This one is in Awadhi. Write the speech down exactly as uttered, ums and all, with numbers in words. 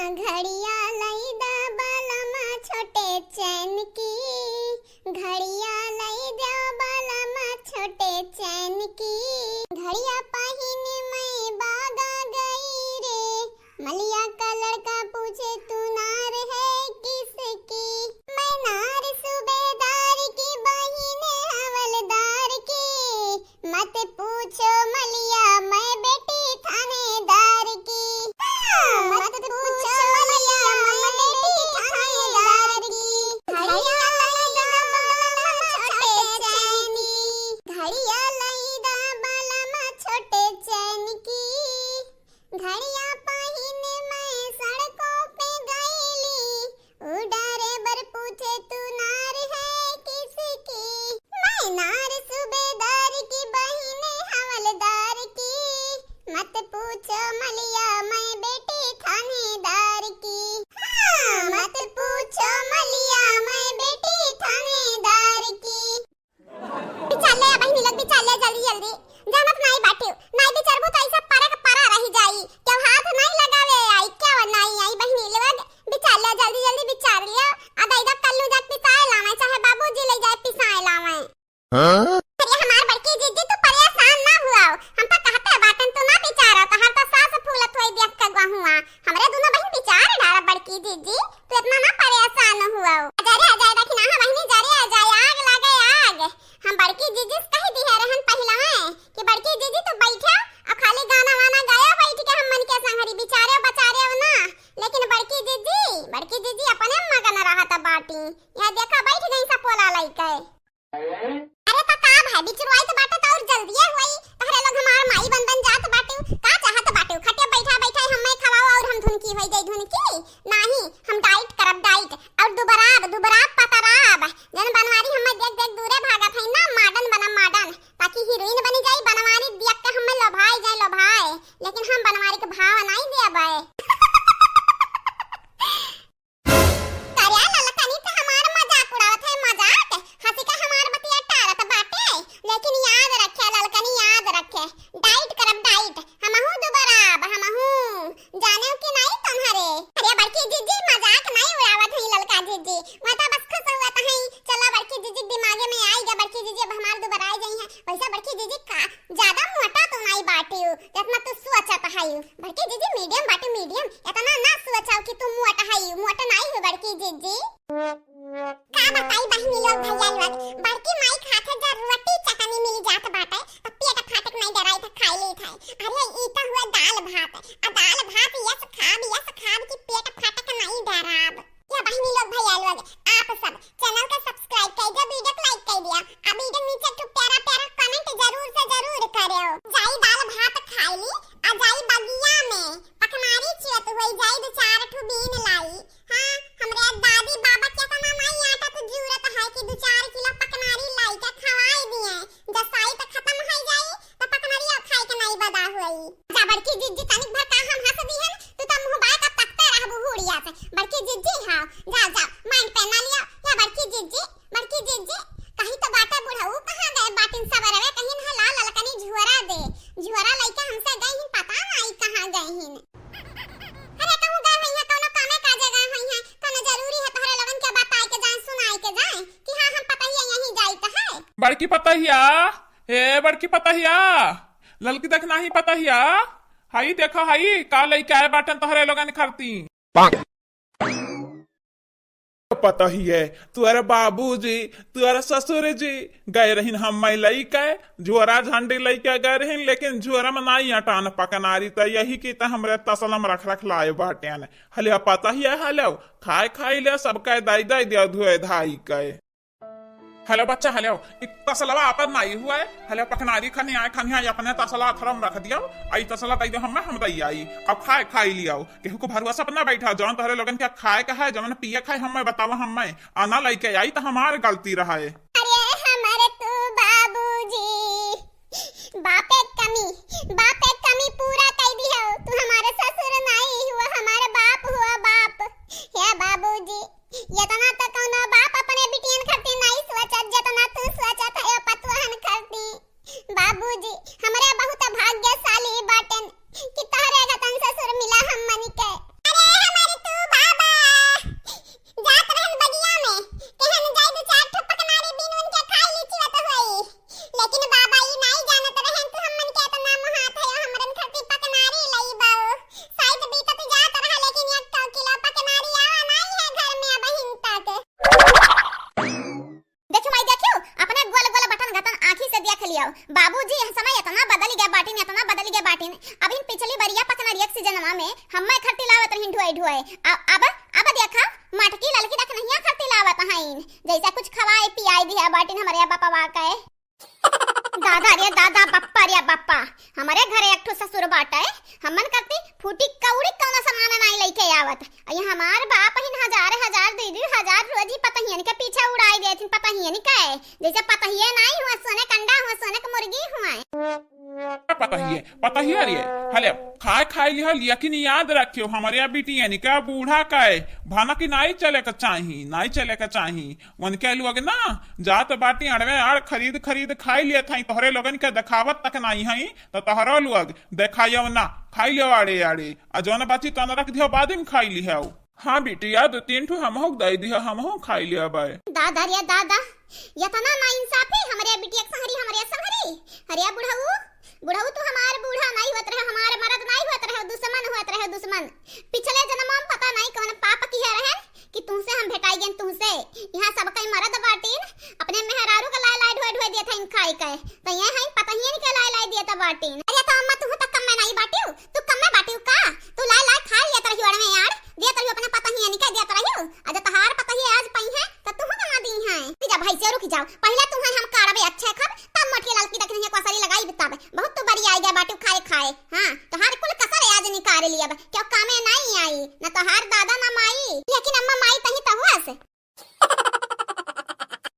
घड़िया लई दा बलमा छोटे चैन की, घड़िया लई दा बलमा छोटे चैन की। घड़िया पहिन मैं बागा गई रे, मलिया का लड़का पूछे तू नार है किसकी? मैं नार सूबेदार की, बहिन हवलदार की, मत पूछो मलिया मैं बेटी थानेदार की। हाँ, मत पूछो मलिया मैं बेटी थानेदार की। घड़िया लई दा बलमा छोटे चैन की, घड़िया लई दा बलमा छोटे चैन की। घड़िया पहिन मैं सड़कों पे गईली, उ ड्राइवर पूछे तू नार है किसकी? मैं नार सूबेदार की, बहिन हवलदार की, मत पूछो मलिया मैं बेटी थानेदार की। हाँ, मत पूछो मलिया मैं बेटी थानेदार की। बिचार ले बहिनी लोग, बिचार ले जल्दी जल्दी। जानत नाई बाटिउ, नाई बिचारबू तो ऐसा परा के परा रही जाई। केहू हाथ नाई लगावे आई, केहू नाई आई बहिनी लोग। बिचार ले जल्दी जल्दी बिचार लिया। आ दाई दा कल्लू जाके पिसाए लावे, चाहे बाबूजी ले जाए पिसाए लावे। हाँ? अरे हमार बड़की जीजी तू परेशान ना हुआ, हम तो कहते बाटन तू ना बिचारा, तोहर तो सास फूलत होई देख के गहुआ। हमरे दुनो बहिन बिचार डारा बड़की जीजी, तू इतना ना परेशान हुआ। अरे आ जाए देखी ना, हाँ बहिनी, जरे आ जाए, आग लागे आग। हम बड़की जीजी से कह दिहे रहन पहिलवे कि बड़की जीजी तू बैठे और खाली गाना वाना गाया बैठ के हमन के संगरी बिचारे बचारे ना, लेकिन बड़की जीजी, बड़की जीजी अपने मगन रहत बाटी। यहाँ देखा बैठ गई सपोला लइके। अरे त का भाई, बिचुरवाई त बाटे त और जल्दिए होई। तहरे लोग हमार माई बन बन जात बाटिउ, का चाहत बाटिउ? खटिया बैठा बैठा हम्मे खवाओ और हम धुनकी होई जाई धुनकी? नाही, हम डाइट करब डाइट, और दुबराब दुबराब पतराब। जन बनवारी हम्मे देख देख दूरे भागत है ना, मॉडर्न बनब मॉडर्न, ताकि हीरोइन बनी जाई। बनवारी देख के हम्मे लोभाई जाए लोभाए, लेकिन हम बनवारी के भाव नाई देबे। का रे ललकनी, त हमार मजाक उड़ावत है मजाक? हंसी का हमार बतिया टारत बाटे, लेकिन याद रखे ललकनी, याद रखे, डाइट करब डाइट, हमहू दुबराब, हमहू। जानेउ कि नाई तुम्हरे? अरे बड़की जीजी, मजाक नाई उड़ावत है ललका जीजी, मैं तो बस खुश हुआ तो है। चला बड़की जीजी दिमागे में आई गया, बड़की जीजी अब हमार दुबराए जाई है। वैसे बड़की जीजी का ज्यादा मोटा तो नाई बाटिउ, जितना तू सोचत हइउ। बड़की जीजी मीडियम बाटिउ, मीडियम। इतना ना सोचाओ कि तू मोट हइउ, मोट नाई हो बड़की जीजी। का बताई बहिनी लोग, भैया लोग, बड़की माई खात है जब रोटी चटनी मिल जात बाटे, त पेट फाटक नाई डराई त खाई लेत है। अरे ई त हुआ दाल भात, आ दाल भात यस खाब, यस खाब कि पेट फाटक नाई डराब। या बहिनी लोग, भैया लोग, आप सब चैनल का सब्सक्राइब कर दिया, वीडियो को लाइक कर दिया, आ वीडियो नीचे एक ठो प्यारा प्यारा कमेंट जरूर से जरूर करेउ। जाई दाल भात खाई ली, आ जाई बगिया में पखनारी चुअत होई, जाई दो चार ठो बीन लाई। हाँ, हमरे दादी बाबा के इतना नाई आटा तो जरूरत है कि दो चार किलो पखनारी लाई के खवाई दिए, जसाई तो खत्म हो जाई, त पकनरिया खाए के नाई बदा होई। जा बड़की जिज्जी, तनिक भर का हम हंस दिहन, तू त मुंह बाय का तकते रहबू हुड़िया से। बड़की जिज्जी, हाँ, जा, जा, माइंड पे ना लिया। या बड़की जिज्जी, बड़की जिज्जी, कहीं तो बाटा बुढ़ऊ कहाँ गए बाटिन सबरवे, कहीं ना ला ललकनी झुअरा दे। झुअरा लइके हमसे गई हिन, पता नाई कहाँ गई हिन। अरे कहूँ गए हुई है, कौनो कामे काजे गए हुई है, कौनो जरूरी है तोहरे लोगन के बताए के जाए, सुनाए के जाए कि हाँ हम पतहिया यहीं जाइत है। बड़की पतहिया, ए बड़की पतहिया, ललकी देख नाही पतहिया, हई देखा हई का लइके आए बाटन तोहरे लोगन खरती। पतहिया, तुअरे बाबूजी, तुअरे ससुर जी गए रहिन, हम मैं लइके झोरा झंडी लइके गए रहिन, लेकिन झोरा में नाई अटान पकनारी, त यही की त हमरे तसलम रख रख लाए बाटेन। हले पतहिया, हले खाए खाई ले, सबके दाई दाई दिया धोए धाई के। हेलो बच्चा, हेलो, ई तसलवा आपन नाई हुआ है। हेलो पखनारी खनिया, खनिया अपने तसला अथरम रख दियो, आई तसला दई दो हमें, हम दई आई। अब खाए खाई लियाओ, केहू को भरोसा पर ना बैठा। जौन तोहरे लोगन के खाए का है, जौन पिए खाए, हमें बतावा, हमें आना लइके आई तो हमार गलती रहा है। अरे हमारे तू बाबूजी, बापे कमी, बापे कमी पूरा कई दियो। तू हमारे ससुर नाई हुआ, हमारे बाप हुआ बाप। हे बाबूजी, इतना तो कौनो बाप अपने बिटियन खातिर नाई सोचत, जितना तू सोचत है पतुहन खातिर। बाबूजी, हमरे बहुत भाग्यशाली बाटेन कि तोहरे गतन ससुर मिला हमनी के। अरे हमारे हमा में हम्मे खरती लावत रहिन ढोए ढोए। अ-, अब, अब देखा, मटकी ललकी देखनहिया खरती लावत हईन। जैसे कुछ खवाए पियाई दिया बाटिन हमरे बपवा के। दादा रे दादा, बप्पा रे बप्पा, हमरे घरे एक ठो ससुर बाटे, हमन करती फूटी कौड़ी कौनो सामान नाई लइके आवत। अ ये हमार बाप हिन हजार हजार, दुई दुई हजार रोजी पतहियन के पीछे उड़ाई देथिन, पतहियन के, जैसे पतहिये नाई हुआ, सोने के अंडा हुआ, सोने के मुर्गी हुआ। पतहिये, पतहिये रे, हले, खाए खाए लिहल, लेकिन याद रखियो, हमरे बिटियन के बूढ़ा के भनक नाई चले के चाही, नाई चले के चाही। उनके लोग ना जात बाटी अड़वे आड़ खरीद खरीद खाई लेत हई, तोहरे लोगन के देखावत तक नाई हई, तो तोहरो लोग देखायो ना, खाई लियो आड़े आड़े, आ जौन बाची तौन रख दियो, बाद में खाई लिहो। हाँ बिटिया, दो तीन ठो हमहू के दे दियो, हमहू खाई लियो बाय। दादा रे दादा, यतना ना इंसाफी, हमरे बिटिया के संहरी, हमरे संहरी। अरे बुढ़ऊ, बुढ़ऊ तू हमार बूढ़ा नाई होत रहे, हमार मरद नाई होत रहे, दुश्मन होत रहे, दुश्मन। पिछले जन्म में पता नाई कौन पाप किहे रहन, कि तुहसे हम भेटाई गएन तुहसे। यहाँ सब कई मरद बाटिन, अपने मेहरारू के लाए लाए ढोए ढोए देत हईन खाए के, तो ये हईन पतहियन के लाए लाए देत बाटिन। अरे तो अम्मा तुहू तो कम में नाई बाटिउ, तू कम में बाटिउ का? तू लाए लाए खाए लेत रहिउ अड़वे आड़, देत रहिउ अपने पतहियन के देत रहिउ। अज तोहार पतहिये आज पई है, तो तुहू के ना दी है। रुक जा भाई से, रुक जाओ, पहले तुहे हम काढ़बे अच्छे खब, तब मोटकी ललकी देखनहिया कोसरी लगाई तब। बहुत तू बड़ी आई गया बाटिउ खाए खाए। हाँ, तोहार कुल कसर आज निकाल लियब, क्यों कामे नाई आई, न तोहार दादा न माई